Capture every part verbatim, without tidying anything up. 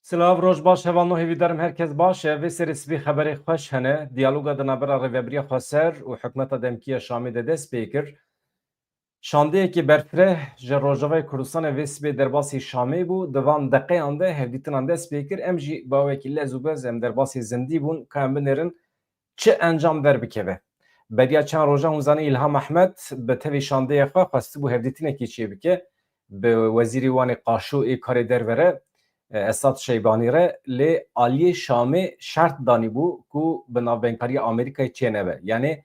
Silav, roj baş, hevalno, hêvîdarim her kes baş e. Vê serê sibê xeberê xweş hene. Diyaloga di navbera Rêvebiriya Xweser û Hikûmeta Demkî ya Şamê de dest pê kir. Şandeyekî berfireh ji Rojavayê Kurdistanê vê sibê derbasî Şamê bû. Di van deqeyan de hevdîtinan dest pê kir. Em jî bawekî lez û bez em derbasî zindî bûn. Ka em binêrin çi encam derbikeve. Beriya çend rojan hûn zanî Îlham Ehmed bi tevî şandeya xwe xwestibû hevdîtinekî çêbike bi Wezîrê Wanê Qaşo ê karê derve re, e, Esad Şeybanî re, lê aliyê Şamê şert danîbû ku bi navbeynkariya Amerîkayê çênebe. Yanî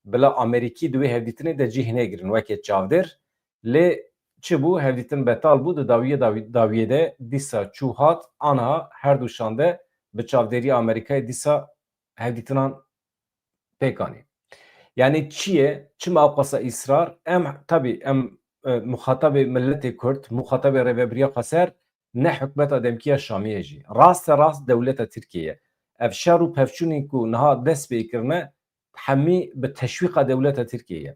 bila Amerîkî di wê hevdîtinê de cih nêgirin weke çavdêr, lê çi bû? Hevdîtin betal bû, di dawiyê dawî-, dawiyê de dîsa çû hat, aniha her du şande bi çavdêriya Amerîkayê dîsa hevdîtinan pêk anî. Yanî çi ye? Çima ew qasa îsrar? Em, tabî em, e, muxatabê miletê Kurd, muxatabê Rêvebiriya Xweser, ne hikûmeta demkî ya Şamê ye jî. Raste rast dewleta Tirkiyê ye. Ev şer û pevçûnên ku niha dest pê kirine, hemî bi teşwîqa dewleta Tirkiyê ye.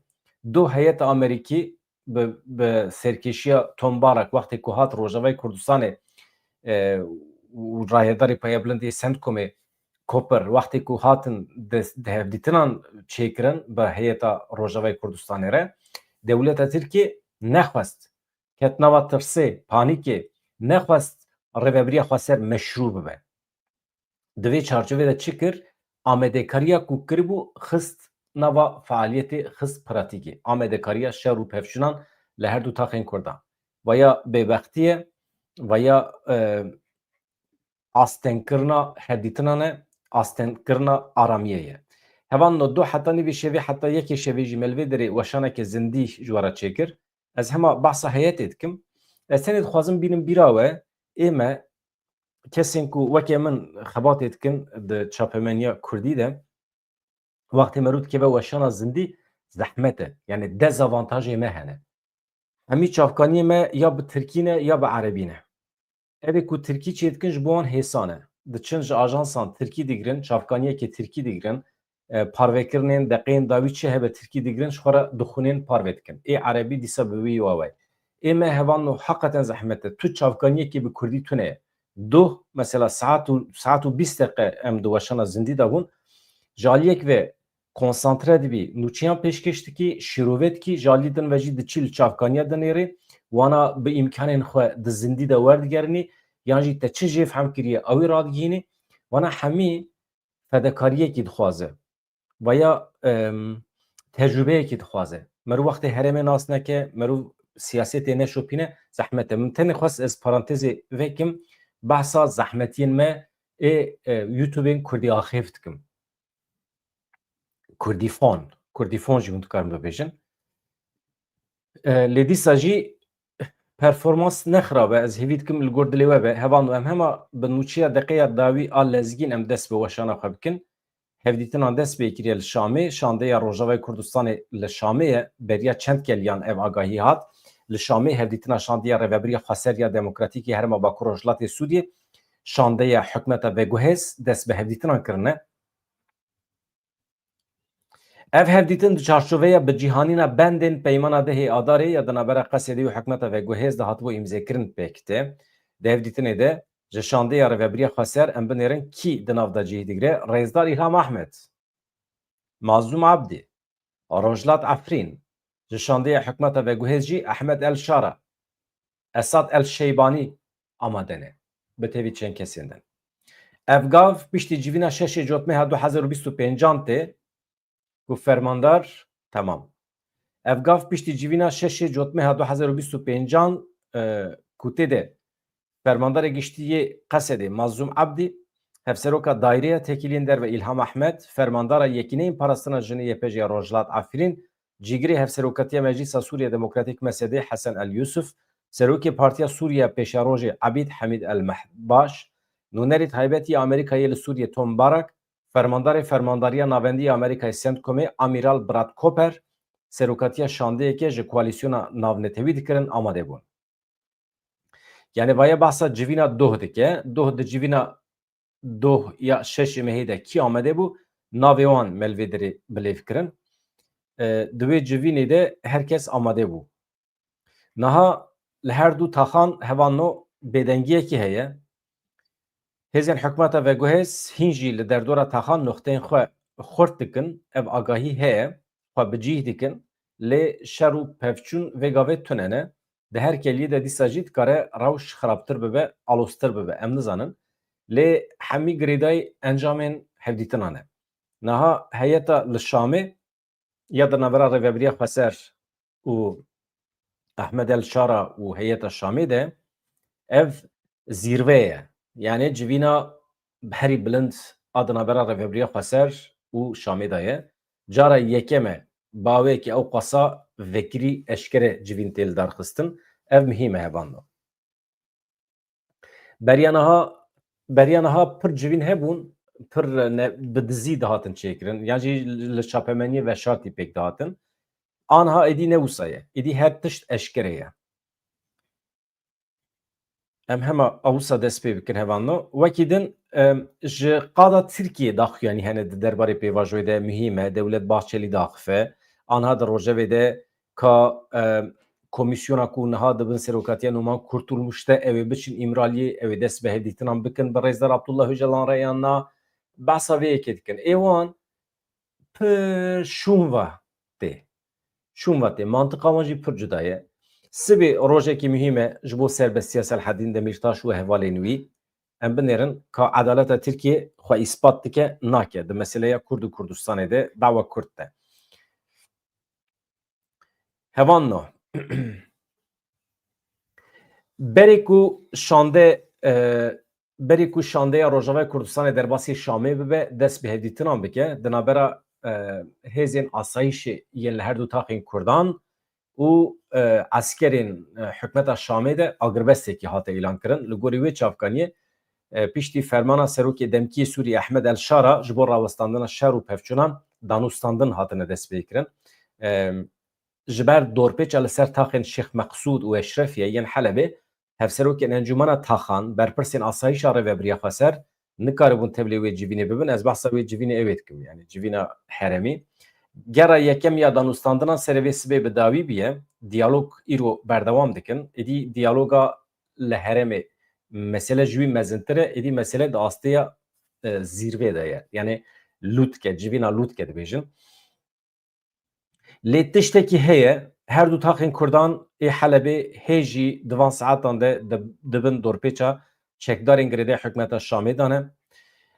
Doh heyeta Amerîkî bi, bi serkêşiya Tom Barak wextê ku hat Rojavayê Kurdistanê, e, û rayedarê payebilind ê CENTCOMê Cooper wextê ku hatin di, di hevdîtinan çêkirin bi heyeta Rojavayê Kurdistanê re, dewleta Tirkiyê nexwest, ket nava tirsê, panîkê, nexwest Rêvebiriya Xweser meşrû bibe. Di vê çarçovê de çi kir? Amadekariya ku kiribû xist nava faaliyetê, xist pratîkê. Amadekariya şer û pevçûnan li her du taxên Kurdan. Vaya bêbextî ye, vaya, e, astengkirina hevdîtinan e, astengkirina aramiyê ye. Hevalno, doh heta nîvê şevê, heta yekê şevê jî me li vê derê weşaneke zindî ji we re çêkir. Ez hema behsa heyetê dikim. Ez tenê dixwazim bînim bîra we, ê me, kesên ku weke min xebatê dikin di çapemeniya kurdî de, wextê merû dikeve weşana zindî, zehmet e. Yanî dezavantajê me hene. Hemî çavkaniyê me ya bi tirkî ne ya bi erebî ne. Evê ku tirkî çêdikin ji bo wan hêsan e. Diçin ji ajansan tirkî digirin, çavkaniyekê tirkî digirin, e, parvekirinên deqeyên dawî çi hebe tirkî digirin, ji xwe re dixwînin, parve dikin. Ê erebî dîsa bi wî awayî. Ê me hevalno, heqeten zehmet e. Tu çavkaniyekê bi kurdî tune ye. Doh, mesela saet û, saet û bîst deqe em di weşana zindî de bûn. Ji aliyek ve konsantre dibî, nûçeyan pêşkêş dikî, şîrove dikî, ji alî din ve jî diçî li çavkaniya dinêrî, wana bi îmkanên xwe di zindî de werdigerinî, yan jî te çi jê fehm kiriye, ew ê radigihînî. Wana hemî fedekariyekî dixwaze. Vaya, em, tecrûbeyekî dixwaze. Merû wextê herêmê nas neke, merû siyasetê neşopîne, zehmet e. Min tenê xwest ez parantezê vekim, behsa zehmetiyên me ê, e, YouTubeên Kurdî axêf dikim. Kurdîfon, Kurdîfon jî hûn dikarin bibêjin. E, lê dîsa jî performans ne xirab e, ez hêvî dikim li gor dilê we be. Hevalno, em hema bi nûçeya deqeya dawî a lezgîn em dest bi weşana xwe bikin. Hevdîtinan dest pê kiriye li Şamê, şandeya Rojavayê Kurdistanê li Şamê ye. Beriya çend keliyan ev agahî hat. Li Şamê hevdîtina şandeya Rêvebiriya Xweser ya Demokratîk ê Herêma Bakur Rojhilatê Sûriyê, şandeya hikûmeta veguhêz dest bi hevdîtinan kirine. Ev hevdîtin di çarçoveya bicîhanîna bendên Peymana dehê Adarê ya di navbera Qesedê û hikûmeta veguhêz de hatibû îmzêkirin pêk tê. Di hevdîtinê de ji şandeya Rêvebiriya Xweser em binêrin kî di nav de cih digire: Rêzdar Îlham Ahmed, Mazlûm Abdî, Rojhilat Efrîn, ji şandeya hikûmeta veguhêz jî Ehmed El Şara, Esad El Şeybanî amade ne, bi tevî çend kesên din. Ev gav piştî civîna şeşê Cotmeha du hezar û bîst û pêncan tê ku fermandar, temam. Ev gav piştî civîna şeşê Cotmeha du hezar û bîst û pêncan, e, ku tê de Fermandarê Giştî yê Qesedê Mazlûm Abdî, Hevseroka Daîreya Tekîliyên Derve Îlham Ehmed, Fermandara Yekîneyên Parastina Jinê Y P J ya Rojhilat Efrîn, Cîgirê Hevserokatiya Meclîsa Sûriya Demokratîk, M S D, Hesen El Yusuf, Serokê Partiya Sûriya Pêşerojê Ebîd Hemîd El Mehbaş, Nûnerê Taybet yê Amerîkayê li Sûriyê Tom Barak, Fermandarê Fermandariya Navendî ya Amerîkayê CENTCOMê Amîral Brad Cooper, serokatiya şandeyeke ji koalîsyona navnetewî dikirin, amade bûn. Yanî vaye behsa civîna doh dike. Doh di civîna doh ya şeşê mehê de kî amade bû? Navê wan me li vê derê bilêv kirin. E, di wê civînê de her kes amade bû. Niha li her du taxan hevalno bêdengiyekî heye. Hêzên hikûmeta veguhêz hîn jî li derdora taxan noxteyên xwe xurt dikin, ev agahî heye, xwe bi cîh dikin, lê şer û pevçûn vê gavê tune ne. Di her keliyê de dîsa jî dikare rewş xirabtir bibe, aloztir bibe. Em nizanin. Lê hemî girêdayî encamên hevdîtinan e. Niha heyeta li Şamê ya di navbera Rêveberiya Xweser û Ehmed El Şara û heyeta Şamê de ev zîrve ye. Yanî civîna herî bilind a di navbera Rêveberiya Xweser û Şamê de ye. Cara yekem e baweyekî ew qasa vekirî eşkere civîn tê lidarxistin. Ev muhîm e hevando. Beriya niha, beriya niha pir civîn hebûn, pir ne, bi dizî dihatin çêkirin. Yan jî li çapemeniyê veşartî pêk dihatin. Anha êdî ne wisa ye. Êdî her tişt eşkere ye. Em hema a wisa dest pê bikin hevando. Wekî din, em, ji qada Tirkiyê daxuyanî hene di derbarê pêvajoyê de muhîm e. Dewlet Bahçelî daxife. Anha di rojevê de ka, em, komîsyona ku niha di bin serokatiya Numan Kurtulmuş de ew ê biçin Îmraliyê, ew ê dest bi hevdîtinan bikin bi rêzdar Abdullah Ocalan re yan na, behsa vê yekê dikin. Ê wan pir şûn ve tê. Şûn ve tê. Mantiqa wan jî pir cuda ye. Sibê rojekî muhîm e ji bo serbestiya Selhedîn Demîrtaş û hevalên wî. Em binêrin ka edaleta Tirkiyê xwe îspat dike, nake. Di meseleya Kurd û Kurdistanê de dawa Kurd de. Hevanno. Berê ku şande, e, berê ku şandeya Rojavayê Kurdistanê derbasî Şamê bibe, dest bi hevdîtinan bike, di navbera, e, hêzên asayîşê yên li her du taxên Kurdan û, e, eskerên, e, hikûmeta Şamê de agirbestekî hate îlan kirin. Li gorî wê çavkaniyê, e, piştî fermana serokê demkî Sûrî Ehmed El Şara ji bo rawestandina şer û pevçûnan danûstandin hatine destpêkirin. E, ji ber dorpêça li ser taxên Şêx Meqsûd û Eşrefiyê yên Helebê, hevserokên Encûmena Taxan, berpirsên asayîşa Rêvebiriya Xweser nikaribûn tevlê wê civînê bibin. Ez behsa wê civînê ew ê dikim, yanî civîna herêmî. Gera yekem ya danûstandinan serê vê sibê bi dawî bûye. Diyalog îro berdewam dikin. Êdî diyaloga li herêmê mesele ji wî mezintir e. Êdî mesele di asteya, e, zîrvê de ye. Yanî lûtke, civîna lûtke dibêjin. Lê tiştekî heye, her du taxên Kurdan ê Helebê hê jî di van saetan de di-, dibin dorpêça çekdarên girêdayî hikûmeta Şamê de ne.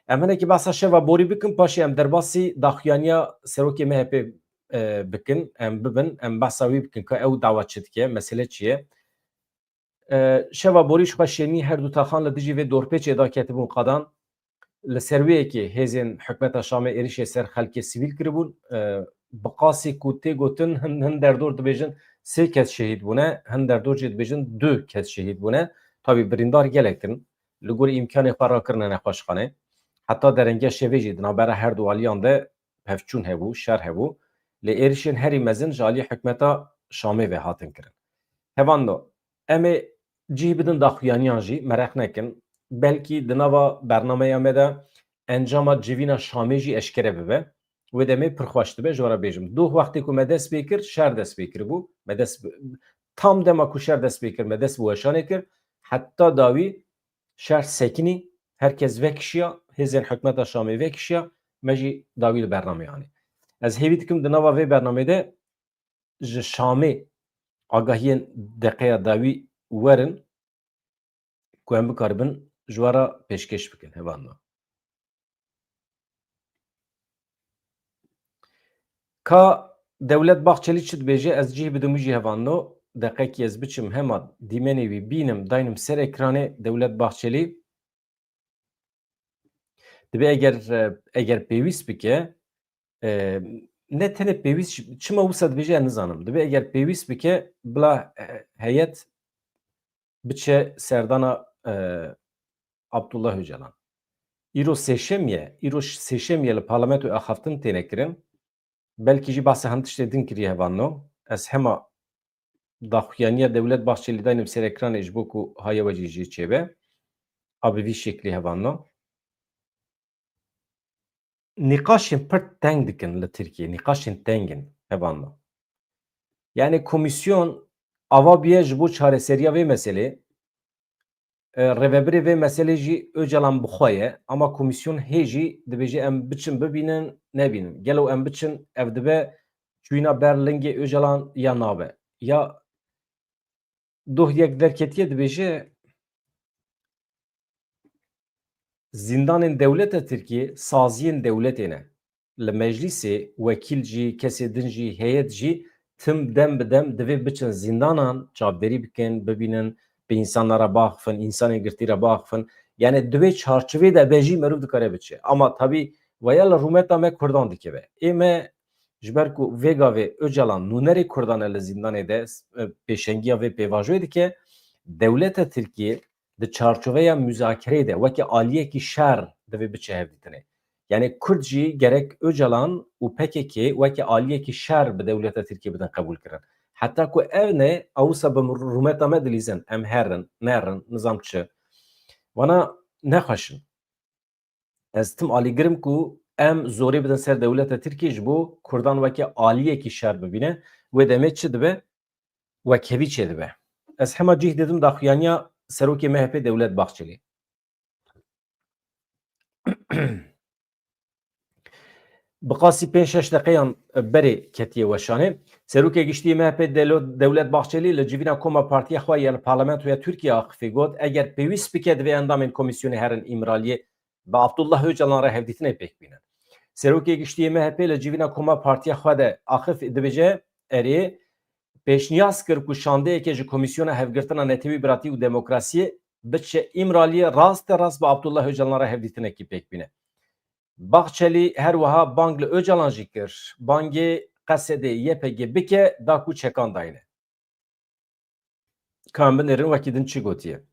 Em hinekî behsa şeva borî bikin, paşê em derbasî daxuyaniya serokê M H P, e, bikin, em bibin, em behsa wî bikin ka ew dawa çi dike, mesele çi ye. E, şeva borî ji xwe şênî her du taxan li dijî vê dorpêçê de ketibûn qadan. Li ser wê yekê hêzên hikûmeta Şamê êrişê ser xelkê sivîl kiribûn. E, bi qasî ku tê gotin, hin, hin derdor dibêjin sê kes şehîd bûne, hin derdor jî dibêjin du kes şehîd bûne. Tabî birîndar gelek in. Li gorî îmkanê xwe rakirine nexweşxanê. Heta derengiya şevê jî di navbera her du aliyan de pevçûn hebû, şer hebû. Lê êrişên herî mezin ji alî hikûmeta Şamê ve hatin kirin. Hevando, em ê cih bidin daxuyaniyan jî, mereq nekin. Belkî di nava bernameya me de encama civîna Şamê jî eşkere bibe. Wê demê pir xweş dibe, ji we re bêjim. Doh wextê ku me dest pê kir, şer dest pê kiribû. Me dest bi-, tam dema ku şer dest pê kir, me dest bi weşanê kir. Heta dawî şer sekinî, her kes vekişiya, hêzên hikûmeta Şamê vekişiya, me jî dawî li bernameyê anî. Ez hêvî dikim di nava vê bernameyê de ji Şamê agahiyên deqeya dawî werin ku em bikaribin ji we re pêşkêş bikin, hevando. Ka Dewlet Bahçelî çi dibêje, ez cih bidim wî jî, hevando. Deqekî ez biçim hema dîmenê wî bînim, daynim ser ekranê. Dewlet Bahçelî dibe eger, e, eger pêwîst bike, e, ne tenê pêwîst, çima wisa dibêje, ez nizanim. Dibe eger pêwîst bike, bila, e, heyet biçe serdana, e, Abdullah Ocalan. Îro sêşem ye, îro sêşem ye li parlamentoyê axaftin têne kirin. Belkî jî behsa hin tiştê din kiriye, hevando. Ez hema daxuyaniya Dewlet Bahçelî daynim ser ekranê ji bo ku haya we jî jê çêbe. A bi vî şeklî, hevando. Nîqaşên pir teng dikin li Tirkiyê, nîqaşên teng in, hevando. Yani komîsyon ava bûye ji bo çareseriya vê meselê, E, rêvebirê vê meselê jî Ocalan bi xwe ye, ama komîsyon hê jî dibêje em biçin bibînin, nebînin. Gelo em biçin, ev dibe çûyîna ber lingê Ocalan ya nabe? Ya doh yek derketiye dibêje, zîndanên dewleta Tirkiyê saziyên dewletê ne. Li meclîsê wekîl jî, kesê din jî, heyet jî tim dem bi dem divê biçin zîndanan, çavdêrî bikin, bibînin, bi însanan re biaxifin, însanên girtî re biaxifin. Yani di wê çarçovê de be jî meriv dikare biçe. Ama tabî veya li rûmeta me Kurdan dikeve. Ê me ji ber ku vê gavê Ocalan nûnerê Kurdan e li zîndanê de, e, pêşengiya vê pêvajoyê dike, dewleta Tirkiyê di çarçoveya muzakereyê de weke aliyekî şer divê biçe hevdîtinê. Yani Kurd jî gerek Ocalan û P K K weke aliyekî şer bi dewleta Tirkiyê bidin qebûlkirin. Heta ku ev ne, ewsa bi rûmeta me dilîzin, em herin, nerin, nizam çi. Vana nexweş in. Ez tim alîgir im ku em zorê bidin ser dewleta Tirkiyê ji bo Kurdan weke aliyekî şer bibîne. Wê demê çi dibe? Wekhevî çêdibe. Ez hema cih didim daxuyaniya serokê M H P Dewlet Bahçelî. Bi qasî pênc şeş deqeyan berê ketiye weşanê. Serokê Giştî M H P Delo-, Dewlet Bahçelî li civîna koma partiya xwe ya li Parlamentoya Tirkiye axifî got, eger pêwîst bike divê endamên komîsyonê herin Îmraliyê bi Abdullah Ocalan re hevdîtinê pêk bînin. Serokê Giştî M H P li civîna koma partiya xwe de axif dibêje, erê, pêşniyaz kir ku şandeyeke ji Komîsyona Hevgirtina Netewî, Biratî û Demokrasiyê biçe Îmraliyê raste rast bi Abdullah Ocalan re hevdîtinekî pêk bîne. Bahçelî her wiha bang li Ocalan jî kir. Bangê Qesedê Y P G bike da ku çekan dayne. Ka em binêrin wekî din çi gotiye.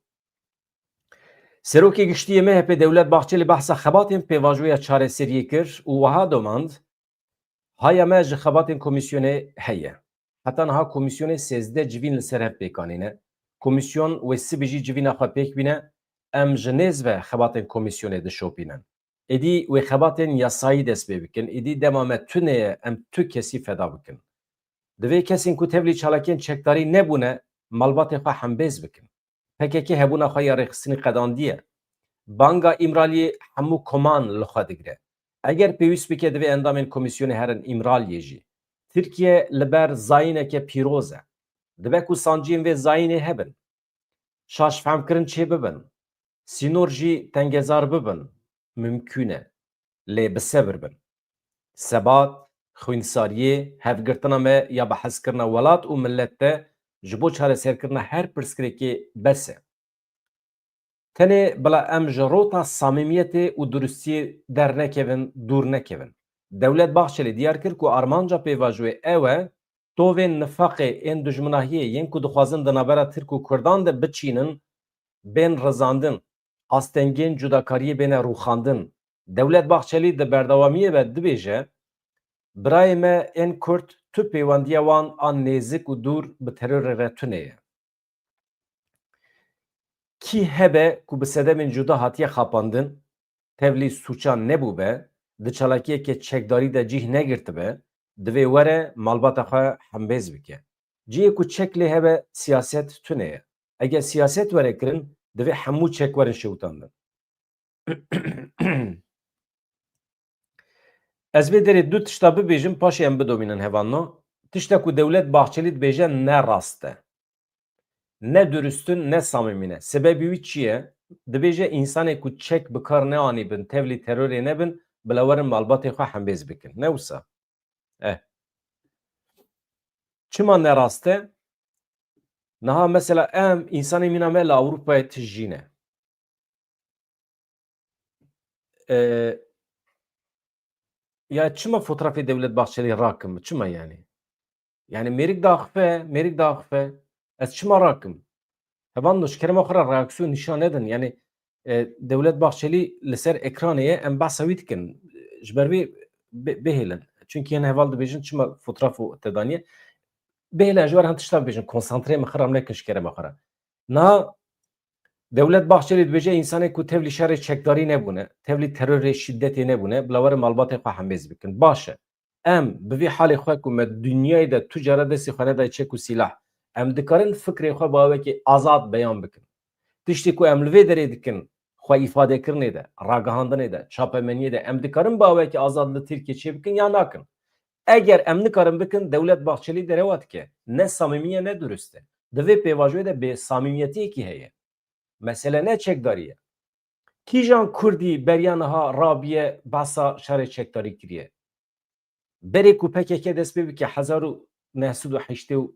Serokê Giştî yê M H P Dewlet Bahçelî behsa xebatên pêvajoya çareseriyê kir û wiha domand, haya me ji xebatên komîsyonê heye. Heta niha komîsyonê sêzdeh civîn li ser hev pêk anîne. Komîsyon wê sibê jî civîna xwe pêk bîne. Em ji nêz ve xebatên komîsyonê dişopînin. Êdî wê xebatên yasayî dest pê bikin. Êdî dema me tune ye, em tu kesî feda bikin. Divê kesên ku tevlî çalakiyên çekdarî nebûne, malbatê xwe hembêz bikin. P K K hebûna xwe ya rêxistinî qedandiye. Banga Îmraliyê hemû koman li xwe digire. Eger pêwîst bike, divê endamên komîsyonê herin Îmraliyê jî. Tirkiye li ber zayîneke pîroz e. Dibe ku sanciyên vê zayînê hebin. Şaşfehmkirin çêbibin. Sînor jî tengezar bibin. Mimkûn e. Lê bi sebir bin. Sebat, xwînsariyê, hevgirtina me ya bi hezkirina welat û milet de ji bo çareserkirina her pirsgirêkê bes e. Tenê bila em ji rota samîmiyetê û durustiyê dernekevin, dûr nekevin. Dewlet Bahçelî diyar kir ku armanca pêvajoyê ew e, tovên nifaqê ên dijminahiyê yên ku dixwazin di navbera Tirk û Kurdan de biçînin, bên rizandin, astengên cudakariyê bêne rûxandin. Dewlet Bahçelî di berdewamiyê ve dibêje, birayê me ên Kurd tu pêwendiya wan a nêzik û dûr bi terorê re tune ye. Kî hebe ku bi sedemên cuda hatiye xapandin, tevlî sûcan nebûbe, di çalakiyeke çekdarî de cîh negirtibe, divê were malbata xwe hembêz bike. Cihê ku çek lê hebe siyaset tune ye. Eger siyaset were kirin, divê hemû çek werin şewitandin. Ez vê derê du tişta bibêjim, paşê em bidomînin hevalno. Tişta ku Dewlet Bahçelî dibêje ne rast e. Ne durust in, ne samîmî ne. Sebebî wî çi ye? Dibêje însanê ku çek bi kar neanîbin, tevlî terorê nebin, bila werin malbatê xwe hembêz bikin. Ne wisa? Eh. Çima ne rast e? Niha mesela em, însanê mîna me li Ewropayê tijî ne. E, ya çima fotoğrafê Dewlet Bahçelî rakim? Çima yani? Yani mêrik daxife, mêrik daxife. Ez çima rakim? Hevalno, ji kerema xwe re reaksiyon nîşan nedin. Yani, e, Dewlet Bahçelî li ser ekranê ye, em behsa wî dikin. Ji ber wî bi-, bihêlin. Çunkî hin heval dibêjin çima fotoğrafo te daniye. Bihêlin, ji ber hin tişta bibêjin. Konsantreyê min xiram nekin ji kerema xwe re. Niha Dewlet Bahçelî dibêje, însanê ku tevlî şerê çekdarî nebûne, tevlî terorê şîdetê nebûne, bila werin malbatê xwe hembêz bikin. Baş e. Em bi vî halê xwe ku me dinyayê de tu cara destê xwe nedaye çek û sîlah, em dikarin fikrê xwe bi awekî azad beyan bikin. Tiştê ku em li vê derê dikin, xwe îfadekirinê de, ragihandinê de, çapemeniyê de, em dikarin bi awayekî azad li Tirkiyê çêbikin ya nakin? Eger em nikarin bikin, Dewlet Bahçelî derewa dike. Ne samîmî ye, ne durust e. Di vê pêvajoyê de bêsamîmiyetiyekî heye. Mesele ne çekdarî ye. Kîjan Kurdî beriya niha rabiye behsa şerê çekdarî kiriye? Berê ku P K K dest pê bike hezar û neh sed û heştê û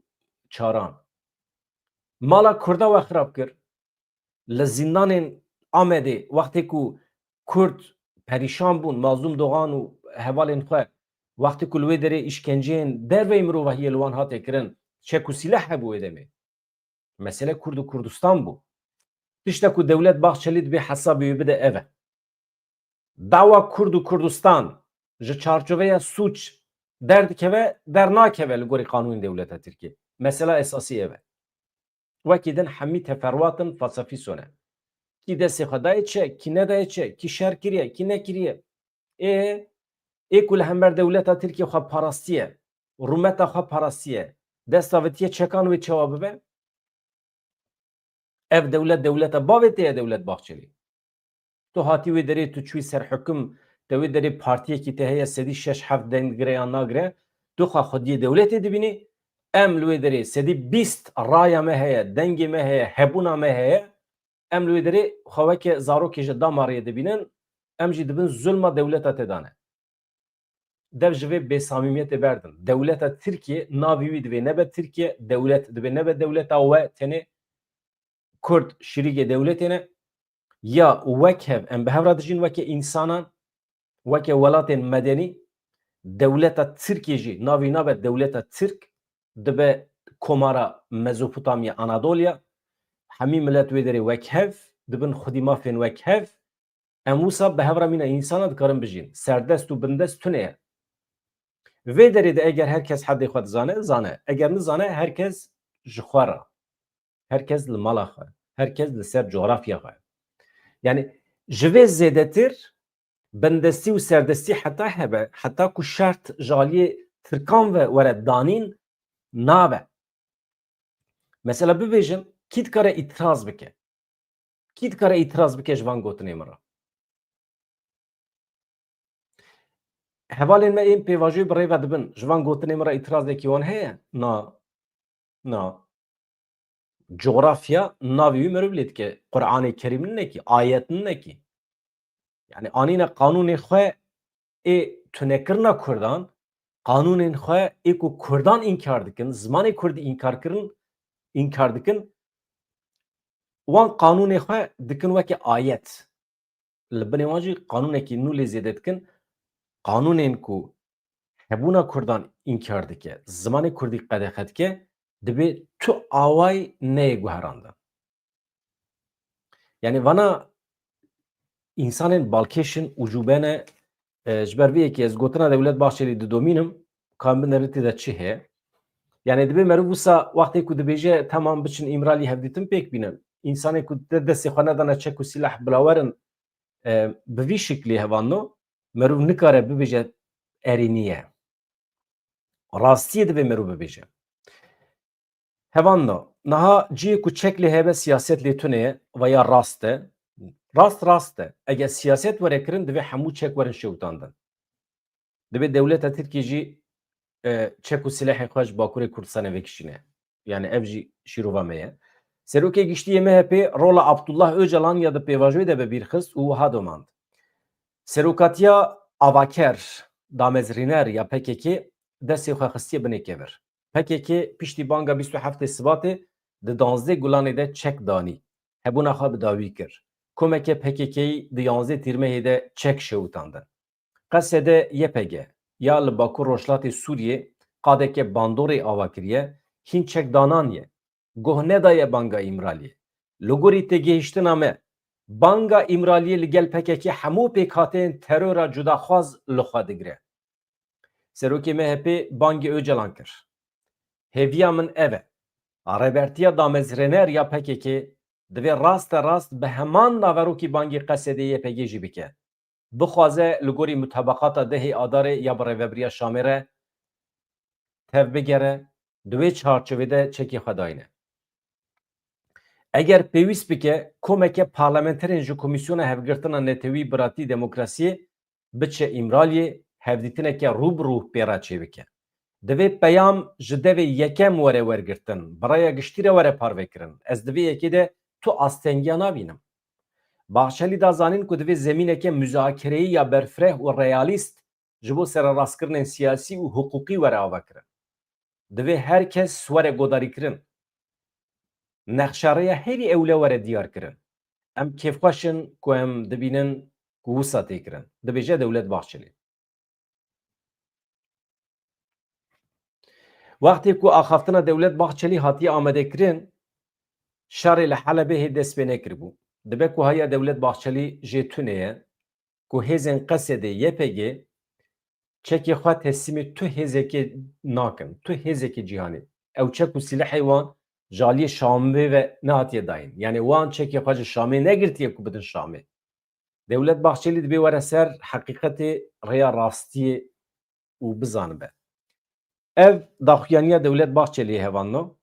çaran, mala Kurda we xirab kir. Li zîndanên Amedê wextê ku Kurd perîşan bûn, Mazlûm Dogan û hevalên xwe, wextê ku li wê derê îşkenceyên derveyî mirovahiyê li wan hate kirin, çek û sîleh hebû wê demê. Mesele Kurd û Kurdistan bû. Tişta ku Dewlet Bahçelî dibê hesabê wê bide ev e. Dawa Kurd û Kurdistan ji çarçoveya sûc derdikeve, dernakeve li gorî qanûnên dewleta Tirkiyê. Mesela esasî ev e. Wekî din hemî teferruat in, felsefî sone. Kî destê xwe dayê çi, kî nedayê çi, kî şer kiriye, kî nekiriye. Ê, ê ku li hember dewleta Tirkiyê xwe parastiye, rûmeta xwe parastiye, dest avitiye çekan wê çawa bibe? Ev dewlet, dewleta bavê te ye, Dewlet Bahçelî. Tu hatî wê derê, tu çûyî ser hukum, te wê derê partiyekî te heye, sedî şeş heft deng digire yan nagire, tu xwe xwediyê dewletê dibînî, em li wê derê sedî bîst raya me heye, dengê me heye, hebûna me heye, em li wê derê xwe weke zarokê ji damarê dibînin, em jî dibin zulma dewleta te dane. Dev ji vê bêsamîmiyetê berdin. Dewleta Tirkiyê, navê wî divê nebe Tirkiye, dewlet divê nebe dewleta we, tenê Kurd şirîkê dewletê ne. Ya wek hev, em bi hev re dijîn weke însanan, weke welatên medenî, dewleta Tirkiyê jî navê wî nabe dewleta Tirk, dibe komara Mezopotamya, Anadolya, hemî milet wê derê wek hev, dibin xwedî mafên wek hev, em wisa bi hev re mîna însana dikarin bijîn. Serdest û bindest tune ye. Vê derê de eger her kes hedê xwe dizane, zane. Eger nizane, her kes ji xwe re. Her kes li mala xwe. Her kes li ser cografya xwe. Yani ji vê zêdetir bindestî û serdestî heta hebe, heta ku şert ji aliyê Tirkan ve were danîn, nabe. Mesela bibêjin, kî dikare îtiraz bike? Kî dikare îtiraz bike ji van gotinê min re? Hevalên me ên pêvajoyê bi rê ve dibin, ji van gotinê min re îtirazekî wan heye? Na. Na. Cografya navê wî mirov lê dike. Quranê Kerîm ninekî, ayet ninekî. Yani anîne qanûnê xwe ê tunekirina Kurdan, qanûnên xwe ê ku Kurdan înkar dikin, zimanê Kurdî înkar kirin, înkar dikin, wan qanûnê xwe dikin weke ayet. Li binê wan jî qanûnekî nû lê zêde dikin. Qanûnên ku hebûna Kurdan înkar dike, zimanê Kurdî qedexe dike, dibê tu away neyê guherandin. Yani vana însanên balkêş in, ucûbe ne, e, ji ber vê yekê ez gotina Dewlet Bahçelî didomînim, ka em binerin tê de çi heye. Yani dibê meriv wisa wextê ku dibêje, temam, biçin Îmralî hevdîtin pêk bînin. Însanê ku de destê xwe nedane çek û sîlah, bila werin, e, bi vî şiklî hevanno, meriv nikare bibêje erê nîye. Rastiyê divê meriv bibêje. Hevanno, niha cihê ku çek lê hebe siyaset lê tune ye, veya rast e. Rast, rast e. Eger siyaset were kirin, divê hemû çek werin şewitandin. Divê dewleta Tirkiyê jî, e, çek û silehê xwe ji Bakurê Kurdistanê vekişîne. Yani ev jî şîrova me ye. Serokê Giştî yê M H P rola Abdullah Ocalan ya di pêvajoyê de bi bîr xist û wiha domand. Serokatiya avaker, damezrîner ya P K K destê xwe xistiye binê kevir. P K K piştî banga bîst û heftê Sibatê di danzdeh Gulanê de çek danî. Hebûna xwe bi dawî kir. Komeke P K K'yî di yanzdeh Tîrmehê de çek şewitandin. Qesede Y P G ya li Bakur Rojhilatê Sûriyê qadeke bandorê ava kiriye, hîn çek dananiye. Guh nedaye banga Îmraliyê. Li gorî têgihiştina me, banga Îmraliyê li gel P K K hemû pêkhateyên terora cudaxwaz li xwe digire. Serokê M H P bangê Ocalan kir. Hêviya min ev e. Rêbertiya damezrêner ya P K K divê raste rast bi heman naverokî bangê Qesedê Y P G jî bike. Bixwaze li gorî mutabaqata dehê Adarê ya bi Rêvebiriya Şamê re tevbigere, di wê çarçovê de çekê xwe dayne. Eger pêwîst bike, komeke parlamenterên ji Komîsyona Hevgirtina Netewî, Biratî, Demokrasiyê biçe Îmraliyê, hevdîtineke rû bi rû pê re çêbike. Divê peyam ji devê yekem were wergirtin, bi raya giştî re were parvekirin. Ez di vê yekê de tu astengiya nabînim. Baxçelî da zanîn ku divê zemîneke muzakereyî ya berfireh û realîst ji bo sererastkirinên siyasî û hiqûqî were avakirin. Divê her kes were godarîkirin. Nexşereya herî ewle were diyarkirin. Em kêfxweş in ku em dibînin ku wisa tê kirin, dibêje Dewlet Bahçelî. Wextê ku axaftina Dewlet Bahçelî hatiye amadekirin, şerê li Helebê hê dest pê nekiribû. Dibe ku haya Dewlet Bahçelî jê tune ye, ku hêzên Qesedê, Y P G, çekê xwe teslîmê tu hêzekê nakin, tu hêzekê cîhanê. Ew çek û sîlehê wan ji aliyê Şamê ve nehatiye dayîn. Yanî wan çekê xwe ji Şamê negirtiye ku bidin Şamê. Dewlet Bahçelî dibê were ser heqîqetê, rêya rastiyê û bizanibe. Ev daxuyaniya Dewlet Bahçelî ye, hevalno.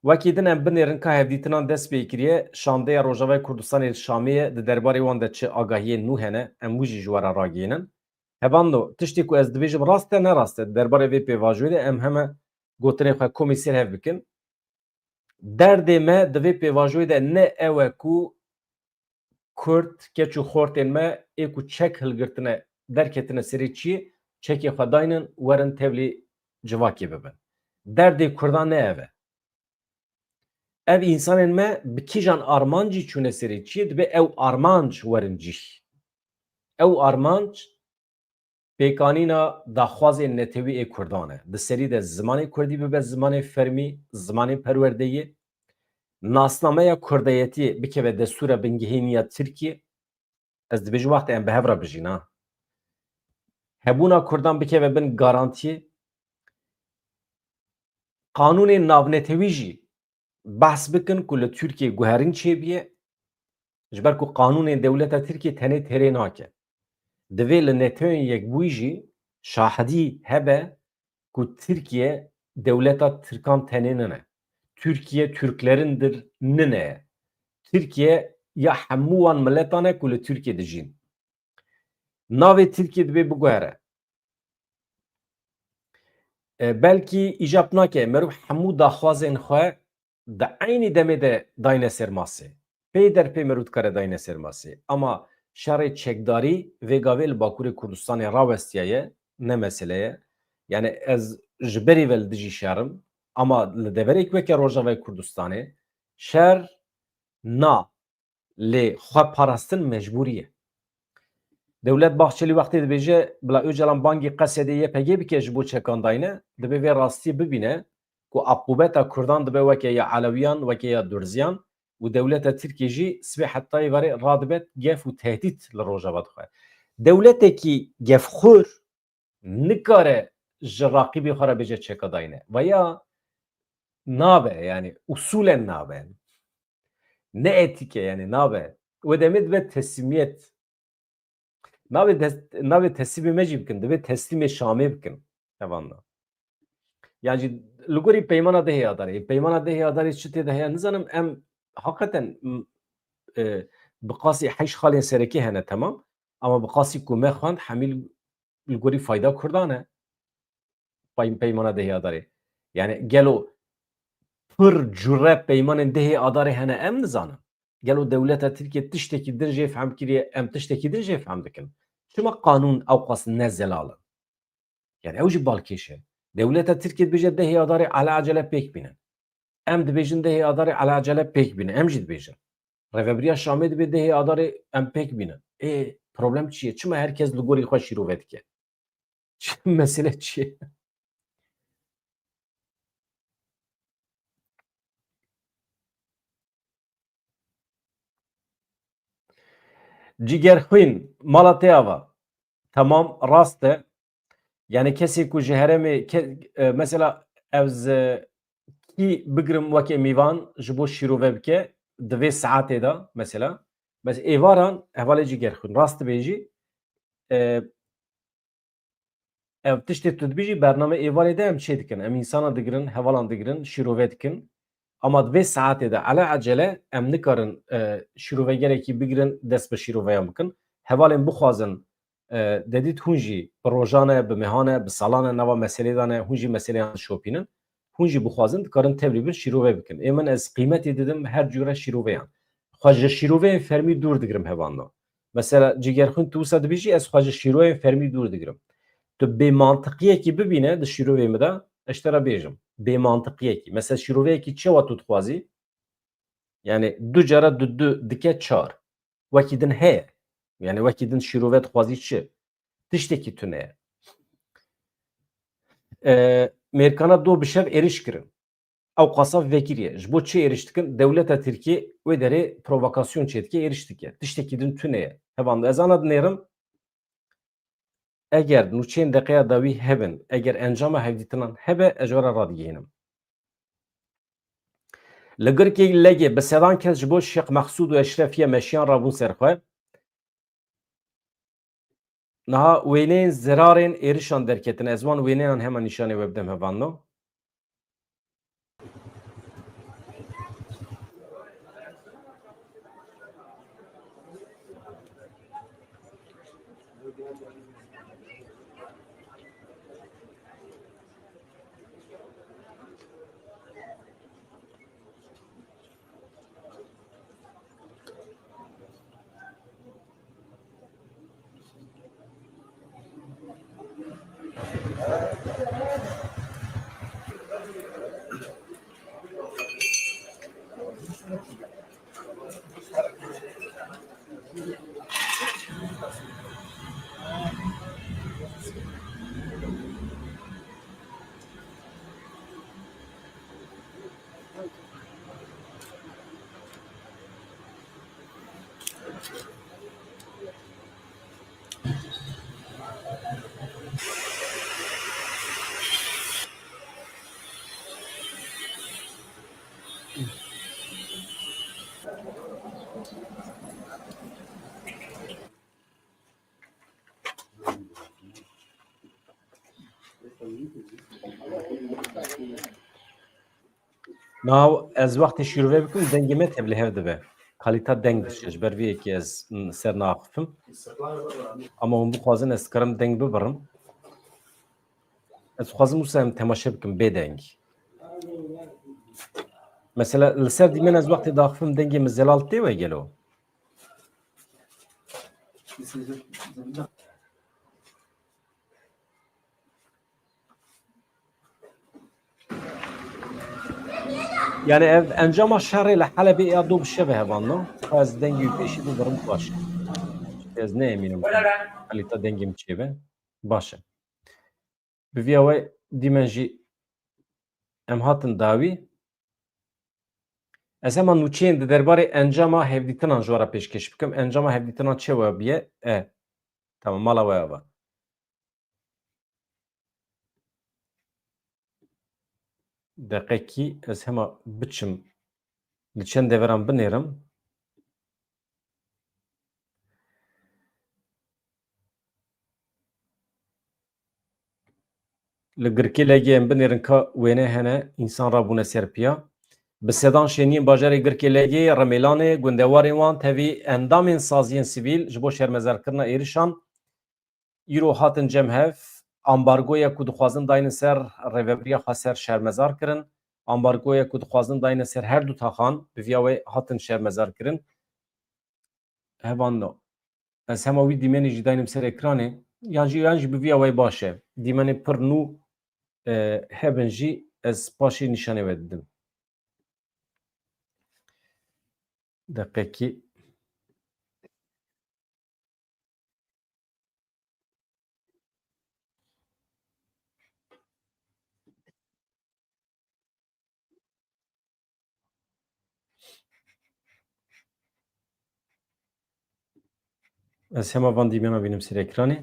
Wekî din em binêrin ka hevdîtinan dest pê kiriye, şandeya Rojavayê Kurdistanê li Şamê ye, di derbarê wan de çi agahiyên nû hene, em wî jî ji we re ragihînin. Hevalno, tiştê ku ez dibêjim rast e, ne rast e. Di derbarê vê pêvajoyê de em heme gotinên xwe komî sêr hev bikin. Derdê me di vê pêvajoyê de ne ew e ku Kurd, keç û xortên me ê ku çek hilgirtine, derketine serê çiyê, çekê xwe daynin, werin tevlî civakê bibin. Derdê Kurdan ne ev e. Ev însanên me bi kîjan armancî çûne serê çiyê, dibe ew armanc werin cîh. Ew armanc pêkanîna daxwazên netewî ê Kurdan e. Di serî de zimanê Kurdî bibe zimanê fermî, zimanê perwerdeyê, nasnameya Kurdayetiyê bikeve destûra bingehîn ya Tirkiyê. Ez dibêjim wextê em bi hev re bijîn, ha. Hebûna Kurdan bikeve bin garantiyê. Qanûnên navnetewî jî behs bikin ku li Tirkiyê guherîn çêbiye. Ji ber ku qanûnên dewleta Tirkiyê tenê têrê nake. Divê li Netewên Yekbûyî jî şahidî hebe ku Tirkiye dewleta Tirkan tenê nine. Tirkiye Türklerindir nine. Tirkiye ya hemû wan miletan e ku li Tirkiye dijîn. Navê Tirkiye dibê biguhere. E, belkî îcab nake meriv hemû daxwazên xwe di eynî demê de dayne ser masê. Pey der pê meriv dikare dayne ser masê. Ama şerê çekdarî vê gavê li Bakurê Kurdistanê rawestiyaye, ne mesele ye. Yani ez ji berî ve li dijî şer im. Ama li deverek weke Rojavayê Kurdistanê şer na lê xwe parastin mecbûrî ye. Dewlet Bahçelî wextê dibêje, bila Ocalan bangî Qesedê Y P G bike ji bo çekan dayine, dibe vê rastiyê bibîne ku aqûbeta Kurdan dibe weke ya Elewiyan, weke ya Durziyan û dewleta Tirkiyê jî sibê heta êvarê radibe gef û tehdît li Rojava dixwe. Dewletekî gefxwir nikare ji raqîbê xwe re bêje çeka dayine. Veya nabe, yani usulen nabe. Ne etîk e, yani nabe. Wê demê dibe teslîmiyet. Nabê des-, nabê teslîmê me jî bikin, divê teslîmê Şamê bikin. Hevanna. Yani jî li gorî peymana dehê Adarê. Peymana dehê Adarê çi tê de heye nizanim, em hakikaten, m-, e, bi qasî heşt xalên serekê hene, temam. Ama bi qasî ku me xwend hemî li gorî fayda Kurdan e. Pey-, peymana dehê Adarê. Yani gelo pir cure peymanên dehê Adarê hene em nizanin. Gelo dewleta Tirkiye tiştekî din jê fehm kiriye, em tiştekî din jê fehm dikin. Çima qanûn ewqas ne zelal in? Yani ew jî balkêş e. Dewleta Tirkiye dibêje dehê Adarê ala acele pêk bînin. Em dibêjin dehê Adarê ala acele pêk bînin. Em jî dibêjin. Rêvebiriya Şamê dibê dehê Adarê em pêk bînin. Ê, problem çi ye? Çima her kes li gorî xwe şîrove dike? Çi, mesele çi ye? Cigerxwîn, mala te ava. Temam, rast e. Yani kesê ku ji herêmê ke-, e, mesela ez, e, kî bigirim weke mîvan ji bo şîrove bike di vê saetê de mesela. Mes êvaran hevalê Cigerxwîn rast dibêjî, e, ev tiştê tu dibêjî bername êvarê de em çê dikin. Em însana digirin, hevalan digirin, şîrove dikin. Ama di vê saetê de ele ecele em nikarin, e, şîrovegerekî bigirin, dest bi şîroveyan bikin. Hevalên bixwazin, e, dedît hûn jî bi rojan e, bi mehan e, bi salan e, nava meselê de ne, hûn jî meseleyan dişopînin. Hûn jî bixwazin, dikarin tevlî bin şîrove bikin. Ê min ez qîmetê didim her cûre şîroveyan. Xwe ji şîroveyên fermî dûr digirim hevano. Mesela Cigerxwîn tu wisa dibêjî, ez xwe ji şîroveyên fermî dûr digirim. Tu bêmantiqiyekî bibîne di şîrovê min de, ez ji te re bêjim. Bêmantiqiyekî. Mesela şîroveyekî çi wa tu dixwazî? Yani du cara du du dike çar. Wekî din heye. Yani wekî din şîrove dixwazî çi? Tiştekî tune ye. E, Mêrkana do bi şev êriş kirin. Ew qasaf vekiriye. Ji bo çi êriş dikin? Dewleta Tirkiyê wê derê provokasyon çêdike, êriş dike. Tiştekî din tune ye. Hevan ez ana dinêrim. Eger nûçeyên deqeya dawî hebin, eger encama hevdîtinan hebe, ez ji we re radigihînim. Li Girkê Legê bi sedan kes ji bo Şêx Mexsûd û Eşrefiye meşiyan rabûn ser xwe. Niha wêneyên zirarên êrişan derketin. Ez wan wêneyan hema nîşanê we bidim hevano. Niha ez wextê şîrove bikim, dengê me tevlihev dibe. Kalîta deng diçe. Ji ber vê yekê ez, m, ser naxifim. Ama hûn bixwazin ez dikarim deng bibirim. Ez dixwazim wisa em temaşe bikim bê deng. Mesela li ser dîmen ez wextê daxifim dengê min zelal tê we gelo? Yani ev encama şerê li Helebê ya do bi şeve hevan no. Ez dengê wî pêşî bibirim baş e. Ez ne emînim. Kalîta dengê min çêbe. Baş e. Bi viya we dîmen jî em hatin dawî. Ez hema nûçeyên di derbarê encama hevdîtinan ji we re pêşkêş bikim. Encama hevdîtinan çi we biye? E. Tamam, mala we ava. Deqekî ez hema biçim li çend deveran binêrim. Li Girkê Legê em binêrin ka wêne hene, însan rabûne ser piya. Bi sedan şêniyên bajarê Girkê Legê, Remêlanê, gundewarên wan tevî endamên saziyên sivîl ji bo şermezarkirina êrişan îro hatin cem hev. Ambargoya ku dixwazin daynin ser rêveberiya xweser şermezar kirin. Ambargoya ku dixwazin daynin ser her du taxan bi viya wê hatin şermezar kirin. Hevan no. Ez hema wî dîmenê jî daynim ser ekranê. Yan jî, yan jî bi viya wê baş e. Dîmenê pir nû, e, hebin jî ez paşê nîşanê we didim. Deqekî. Ez hema van dîmena bînim ser ekranê.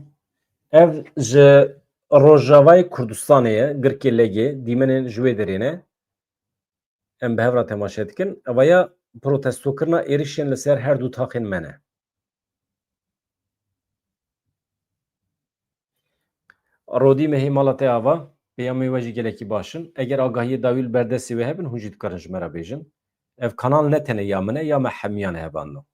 Ev ji Rojavayê Kurdistanê ye, Girkê Legê, dîmenên ji wê derê ne. Em bi hev re temaşe dikin. Ev ya protestokirina êrişên li ser her du taxên me ne. Rodî Mehî, mala te ava. Peyamê we jî gelekî baş in. Eger agahiyê dawî li ber destê we hebin, hûn jî dikarin ji me re bêjin. Ev kanal ne tenê ya min e, ya me hemiyan e, hevalno.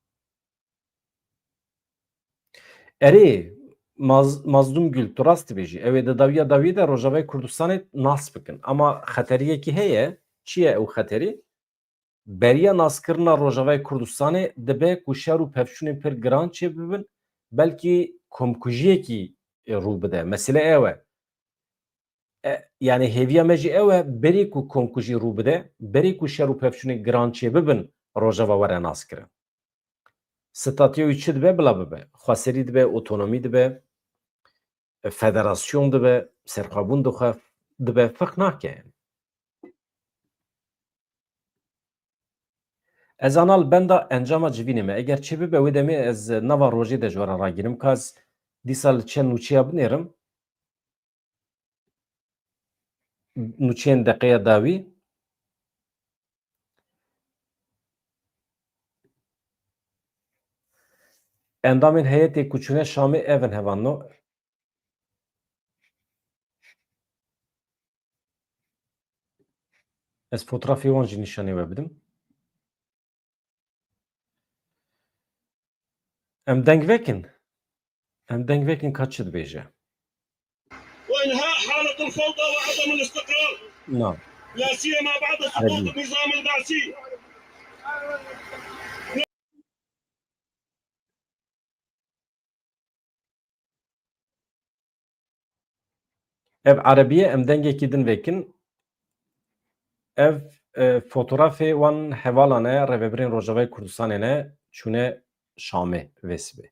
Erê, Maz-, Mazlûm Gül, tu rast dibêjî. Ew ê di dawiya dawiyê de Rojavayê Kurdistanê nas bikin. Ama xeteriyekî heye. Çi ye ew xeterî? Beriya naskirina Rojavayê Kurdistanê dibe ku şer û pevçûnên pir giran çêbibin, belkî komkujiyekî, e, rû bide. Mesele ew e. E, yani hêviya me jî ew e, berî ku komkujî rû bide, berî ku şer û pevçûnên giran çêbibin, Rojava were naskirin. Statûya wî çi dibe, bila bibe. Xweserî dibe, otonomî dibe, federasyon dibe, serxwebûn dixe, dibe, ferq nake. Ez ana li benda encama civînê me. Eger çi bibe, wê demê ez nava rojê de ji we re ragînim. Ka ez dîsa li çend nûçeya binêrim. Nûçeyên deqeya dawî. Endamên heyetê ku çûne Şamê ev in, hevalno. Ez fotoğrafê wan jî nîşanê we bidim. Em deng vekin. Em deng vekin ka çi dibêje. وإنهاء حالة الفوضى وعدم الاستقرار. Na. لا سيما بعد سقوط Erebî. النظام البعثي. Ev erebî ye, em dengekî din vekin. Ev, e, fotoğrafê wan hevalan e, rêvebirên Rojavayê Kurdistanê ne, çûne Şamê vê sibê.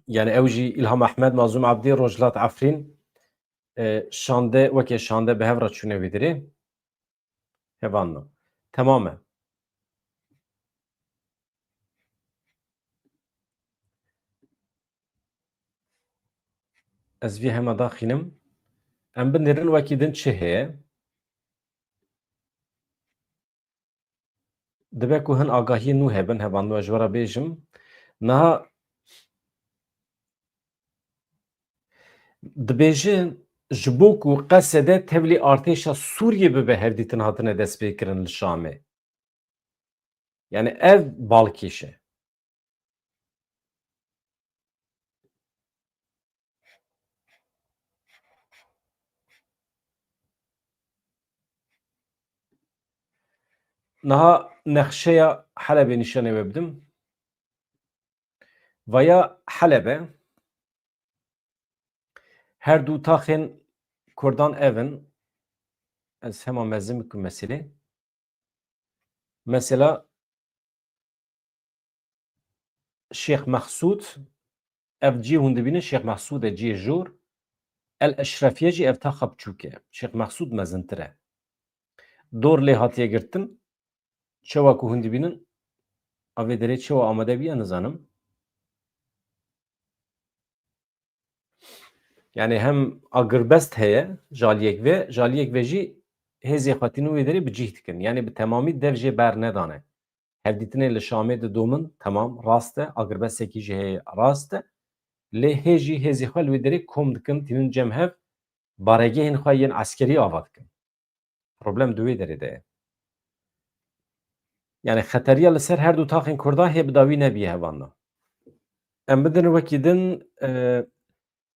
Yani ew jî Îlham Ehmed, Mazlûm Ebdî, Rojhilat Efrîn, e, şande, weke şande bi hev re çûne wî dirê. Hevalno. Temam e. Ez vî hema daxînim. Em binêrin wekî din çi heye. Dibe ku hin agahiyên nû hebin, hevalno, ez ji we re bêjim. Niha dibêjin, ji bo ku Qesede tevlî artêşa Sûriyê bibe, hevdîtin hatine destpêkirin li Şamê. Yani ev balkêş e. Niha nexşeya Helebê nîşanê we bidim. Vaya Helebe, her du taxên Kurdan ev in. Ez hema mezin bikim meselê. Mesela Şêx Mexsûd, ev cihê hûn dibînin, Şêx Mexsûd e, cihê jor. El Eşrefiye jî ev taxa biçûk e. Şêx Mexsûd mezintir e. Dor lê hatiye girtin. Çewa ku hûn dibînin, a vê derê çewa amade bûye, nizanim. Yani hem agirbest heye ji aliyek ve, ji aliyek ve jî hêzê xwe tînin wê derê bi cih dikin. Yani bi temamî dev jê bernedane. Hevdîtinê li Şamê didomin, temam, rast e, agirbestekî jî heye, rast e. Lê hê jî hêzê xwe li wê derê kom dikin, tînin cem hev, baregehên xwe yên eskerî ava dikin. Problem di wê derê de ye. Yani xeteriya li ser her du taxên Kurda hê bi dawî nebî hevalno. Em bidin wekî din, e,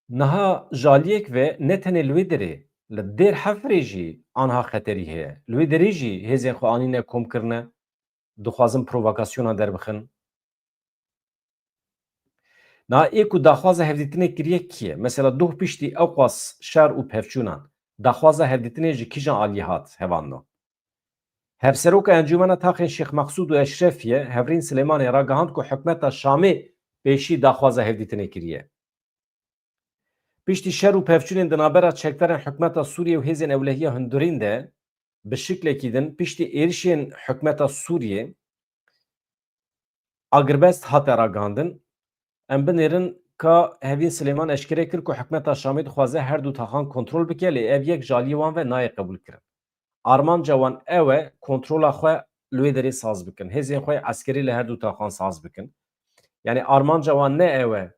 niha ji aliyek ve ne tenê li wê derê, li Dêr Hefrê jî anha xeterî heye. Li wê derê jî hêzên xwe anîne kom kirine, dixwazin provokasyona derbixin. Na ê ku daxwaza hevdîtinê kiriye kî ye? Mesela doh piştî ewqas şer û pevçûnan, daxwaza hevdîtinê ji kîjan aliyê hat, hevalno? Hevseroka Encûmena Taxên Şêx Mexsûd û Eşrefiye, Hevrîn Silêmanê, ragihand ku hikûmeta Şamê pêşî daxwaza hevdîtinê kiriye. Piştî şer û pevçûnên di navbera çekdarên hikûmeta Sûriyê û hêzên ewlehiya hundirîn de, bi şiklekî din, piştî êrişên hikûmeta Sûriyê, agirbest hate ragihandin. Em binêrin ka Hevîn Silêman eşkere kir ku hikûmeta Şamê dixwaze her du taxan kontrol bike, lê ev yek ji aliyê wan ve nayê qebûlkirin. Armanca wan ew e kontrola xwe li wê derê saz bikin. Hêzên xwe eskerî li her du taxan saz bikin. Yani armanca wan ne ew e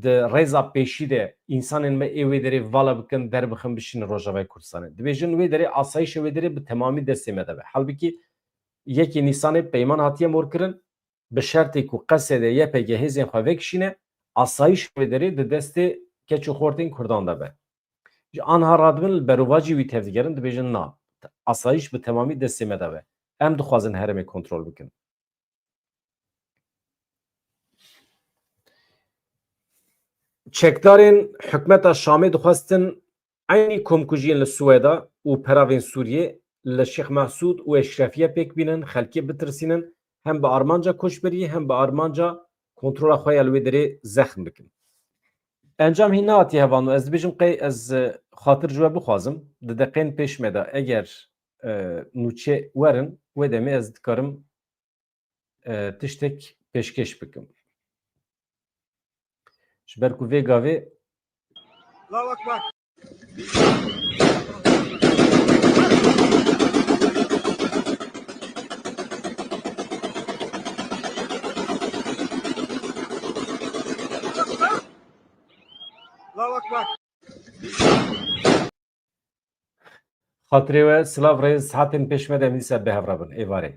di rêza pêşî de însanên me ê wê derê vala bikin, derbixin, bişînin Rojavayê Kurdistanê. Dibêjin wê derê, asayişê wê derê bi temamî destê me de be. Halbikî yekê Nîsanê peyman hatiye morkirin, bi şertê ku Qesedê Y P G hêzên xwe vekişîne, asayîş wê derê di destê keç û xortên Kurdan de be. Ji anha radibin li berovajî wî tevdigerin, dibêjin na, asayîş bi temamî destê me de be. Em dixwazin herêmê kontrol bikin. Çekdarên hikûmeta Şamê dixwestin eynî komkujiyên li Swêda û peravên Sûriyê li Şêx Mesûd û Eşrefiye pêk bînin, xelkê bitirsînin, hem bi armanca koçberiyê hem bi armanca kontrola xwe ya li wê derê zexm bikin. Encam hîn nehatiye hevalno, ez dibêjim qey ez, e, xatir ji we bixwazim, di deqên pêş me de eger, e, nûçe werin, wê demê ez dikarim, e, tiştek pêşkêş bikim. Ji ber ku vê gavê Allahu Ekber. Allahu Ekber. Xatirê we, silav, rêz, saetên pêş me de em dîsa bi hev re bin, êvarê.